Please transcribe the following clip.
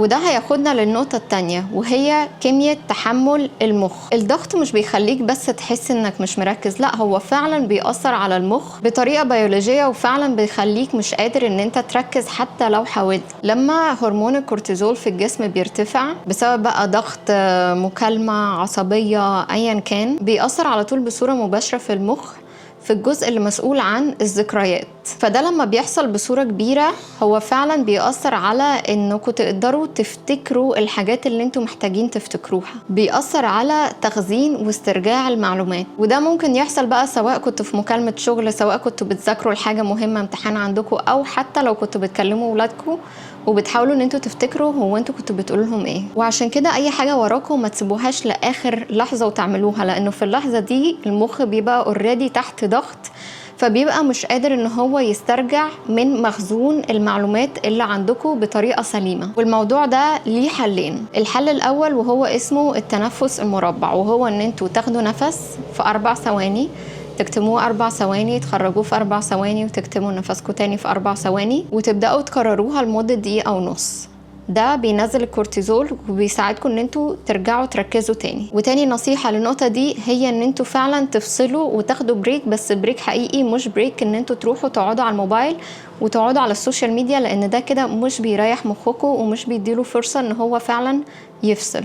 وده هياخدنا للنقطة التانية، وهي كيمياء تحمل المخ. الضغط مش بيخليك بس تحس انك مش مركز، لا هو فعلا بيأثر على المخ بطريقة بيولوجية، وفعلا بيخليك مش قادر ان انت تركز حتى لو حاولت. لما هرمون الكورتيزول في الجسم بيرتفع بسبب بقى ضغط، مكالمة، عصبية، ايا كان، بيأثر على طول بصورة مباشرة في المخ، في الجزء اللي مسؤول عن الذكريات. فده لما بيحصل بصورة كبيرة هو فعلا بيأثر على انكم تقدروا تفتكروا الحاجات اللي انتوا محتاجين تفتكروها، بيأثر على تخزين واسترجاع المعلومات. وده ممكن يحصل بقى سواء كنتوا في مكالمة شغل، سواء كنتوا بتذاكروا لحاجة مهمة، امتحان عندكم، او حتى لو كنتوا بتكلموا ولادكم وبتحاولوا ان انتوا تفتكروا هو انتوا كنتوا بتقولوا لهم ايه. وعشان كده اي حاجة وراكم ما تسيبوهاش لاخر لحظة وتعملوها، لانه في اللحظة دي المخ بيبقى already تحت ضغط، فبيبقى مش قادر ان هو يسترجع من مخزون المعلومات اللي عندكم بطريقة سليمة. والموضوع ده ليه حلين. الحل الاول وهو اسمه التنفس المربع، وهو ان انتوا تاخدوا نفس في 4 ثواني، تكتموه 4 ثواني، تخرجوه في 4 ثواني، وتكتموا نفسكم تاني في 4 ثواني، وتبدأوا تكرروها لمدة دقيقة ونص. ده بينزل الكورتيزول وبيساعدكم ان انتوا ترجعوا تركزوا تاني. وتاني نصيحة للنقطة دي هي ان انتوا فعلا تفصلوا وتاخدوا break، بس break حقيقي، مش break ان انتوا تروحوا تقعدوا على الموبايل وتقعدوا على ال social media، لان ده كده مش بيريح مخكم ومش بيديله فرصة ان هو فعلا يفصل.